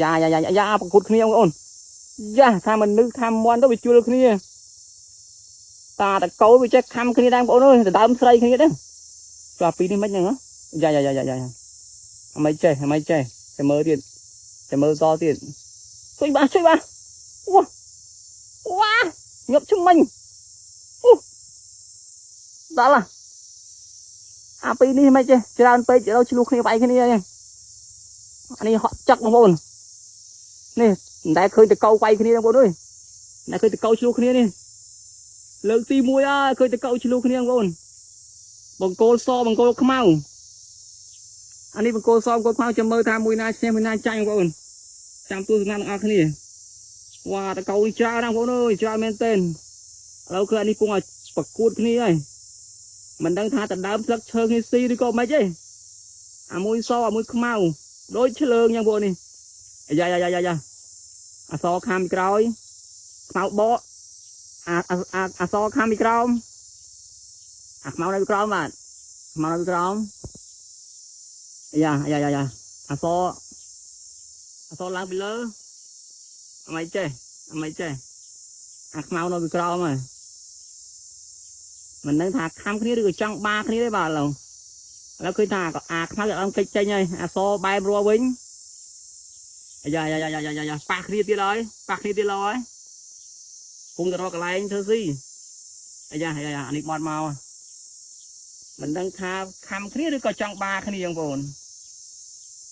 យ៉ាយ៉ាយ៉ាយ៉ាប្រកួតគ្នាបងប្អូនយ៉ាថាមនុស្សថាមន់ទៅវាជួលគ្នាតាតកោវាចេះខំគ្នាដែរបងប្អូនអើយដដើមស្រីគ្នាដែរចុះពីនេះមិនហ្នឹងយ៉ាយ៉ាយ៉ាយ៉ាយ៉ាអមិនចេះអមិនចេះតែមើលទៀតតែមើលតទៀតជួយបាជួយបាវ៉ាវ៉ាញាប់ឆ្មិញអូដល់អាពីនេះមិនចេះច្រើនពេកដល់ឆ្លោះគ្នាវាយគ្នាហ្នឹងអានេះហក់ចឹកបងប្អូននេះមិនដែលឃើញតកៅវាយគ្នាបងប្អូនអើយមិនដែលឃើញតកៅឆ្លោះគ្នានេះលើកទី1ហើយឃើញតកៅឆ្លោះគ្នាបងប្អូនបង្គោលសបង្គោលខ្មៅអានេះបង្គោលសបង្គោលខ្មៅចាំមើលថាមួយណាឈ្នះមួយណាចាញ់បងប្អូនចាំទស្សនាទាំងអស់គ្នាវ៉ាតកៅនេះច្រើនណាស់បងប្អូនអើយច្រើនមែនទែនឥឡូវគឺអានេះពងឲ្យប្រកួតគ្នាហើយមិនដឹងថាតដើមស្លឹកឈើគ្នាស៊ីឬក៏មិនទេអាមួយសអាមួយខ្មៅដូចឆ្លើងយ៉ាងបងនេះអាយ៉ាយ៉ាយ៉ាយ៉ាអសខាំក្រោយខ្មៅបកអាអាអសខាំពីក្រោមអាខ្មៅនៅពីក្រោមបាទខ្មៅនៅពីក្រោមអាយ៉ាយ៉ាយ៉ាយ៉ាអសអសឡើងពីលើអមិនចេះអមិនចេះអាខ្មៅនៅពីក្រោមហើយមិនដឹងថាខំគ្នាឬក៏ចង់បាគ្នាទេបាទឥឡូវឥឡូវឃើញថាអាខ្មៅគេអត់កិច្ចចេញហើយអាសបែបរាល់វិញអាយ៉ាយ៉ាយ៉ាយ៉ាយ៉ាប៉ះគ្នាទៀតហើយប៉ះគ្នាទៀតហើយគង់ទៅរកកន្លែងធ្វើស៊ីអាយ៉ាយ៉ាអានេះបត់មកមិនដឹងថាខំគ្នាឬក៏ចង់បាគ្នាបងប្អូន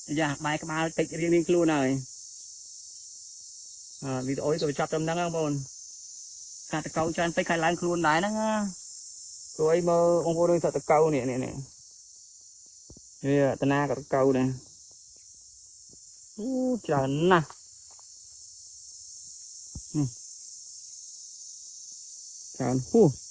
អាយ៉ាបែកក្បាលតិចរៀងរៀងខ្លួនហើយអឺវីដេអូនេះក៏ចាប់ត្រឹមហ្នឹងបងប្អូនខាតកៅច្រើនពេកខែឡើងខ្លួនដែរហ្នឹងព្រោះអីមើលបងប្អូនដូចតកៅនេះនេះនេះវាតណាក៏កៅដែរអូច្រើនណាស់នេះច្រើនហួស។